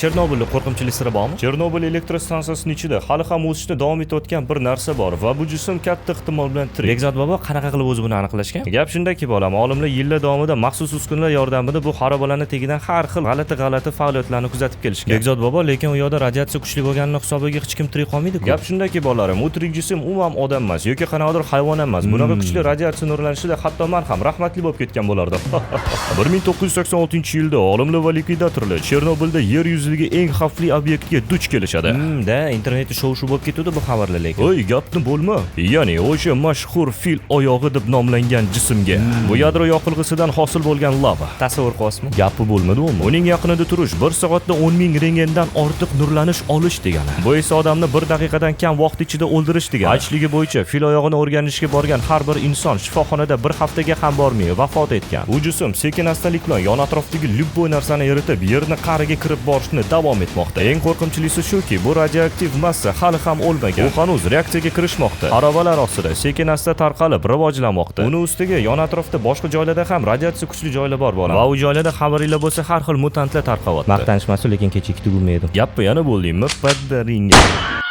Chernobilda qo'rqinchli siri bormi? Chernobil elektrostansiyasining ichida hali ham o'sishda davom etayotgan bir narsa bor va bu jism katta ehtimol bilan tirik. Bekzod bobo, qanaqa qilib o'zi buni aniqlashgan? Gap shundaki, bolam, olimlar yillar davomida maxsus uskunalar yordamida bu xarobalarni tagidan har xil g'alati g'alati faoliyatlarni kuzatib kelishgan. Bekzod bobo, lekin u yoqda radiatsiya kuchli bo'lganini hisobiga hech kim tirik qolmaydi-ku. Gap shundaki, bolalarim, u tirik jism umuman odam emas yoki qanaqadir hayvon emas. Bunaqa kuchli radiatsiya nurlanishida hatto man ham rahmatli bo'lib ketgan bo'lardim. 1986-yilda olimlar va likvidatorlar Chernobilda yer yuzidagi eng xavfli obyektga duch kelishadi. Da, internetda shov shuv bo'lib ketuvdi bu xabarlar lekin. Oy, gapni bo'lma. Ya'ni o'sha mashhur fil oyog'i deb nomlangan jismga. Bu yadro yoqilg'isidan hosil bo'lgan lava. Tasavvur qilyapsizmi? Gapi bo'lmadimi? Uning yaqinida turish 1 soatda 10 ming rengendan ortiq nurlanish olish degani. Bu esa odamni 1 daqiqadan kam vaqt ichida o'ldirish degani. Aytishligi bo'yicha, fil oyog'ini o'rganishga borgan har bir inson shifoxonada bir haftaga ham bormay vafot etgan. U jism sekin astalik bilan yon atrofdagi любой narsani eritib, yerni qa'riga kirib borishni davom etmoqda. Eng qo'rqinchlisi shuki, bu radioaktiv massa hali ham o'lmagan. U hanuz reaksiyaga kirishmoqda. Xarobalar ostida sekin asta tarqalib, rivojlanmoqda. Uni ustiga yon atrofda boshqa joylarda ham radiatsiya kuchli joylar bor, bolam. Va u joylarda, xabaringlar bo'lsa, har xil mutantlar tarqalyapti. Maqtanish emas, lekin kecha ikkita gumma yedim. Gapni yana bo'ldingmi? Padaringga.